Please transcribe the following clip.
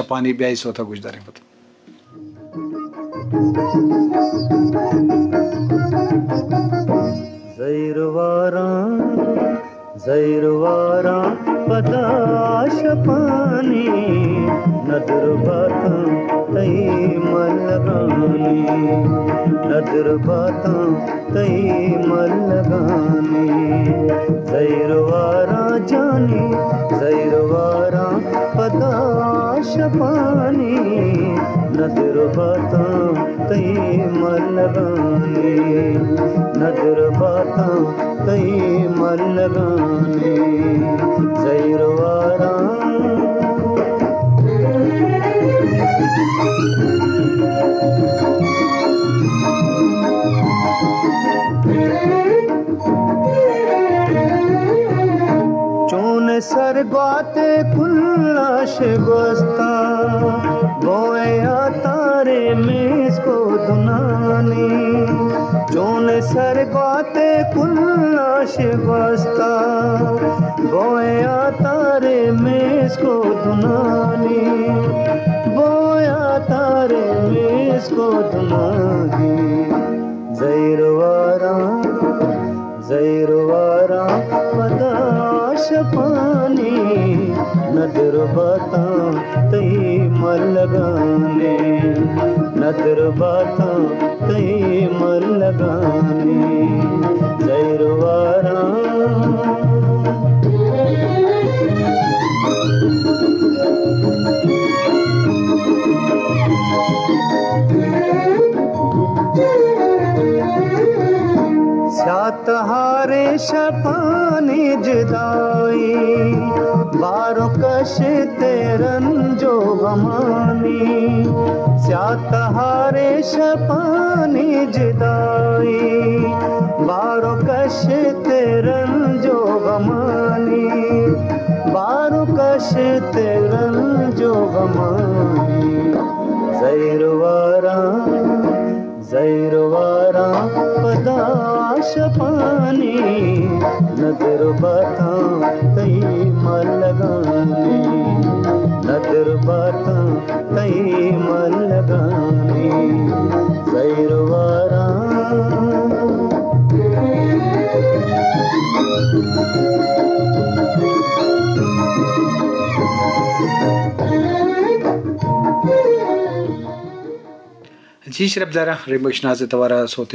شپانی بیائی سوتا گوشداریں پت۔ زہیرواراں، زہیرواراں پدا شپانی، ندر باتاں تئی ملگانی، ندر باتاں تئی ملگانی۔ زہیرواراں جانی، زہیرواراں پدا شپانی، ندر باتاں تئی ملگانی، ندر باتاں تئی ملگانی۔ زہیرواراں، چون سر گوات کلاش گوستا، بویا تارے میز کو دنانی۔ چون سر گوات کلاش گوستا، بویا تارے میز کو دنانی، بویا تارے میز کو دنانی۔ زہیرواراں، زہیرواراں پدا شپانی، ندر باتاں تئی ملگانی، ندر باتاں تئی ملگانی۔ زہیرواراں، سیاہ تہاریں شپانی جدائی، بار و کشت رنج و غمانی۔ سیاہ تہاریں شپانی جدائی، بار و کشت رنج و غمانی، بار و کشت رنج و غمانی۔ زہیرواراں، زہیرواراں پدا شپانی، ندر باتاں تئی ملگانی، ندر باتاں تئی ملگانی۔ زہیرواراں۔ جی شرپ دارا ریمکس ناز توارا سوتے۔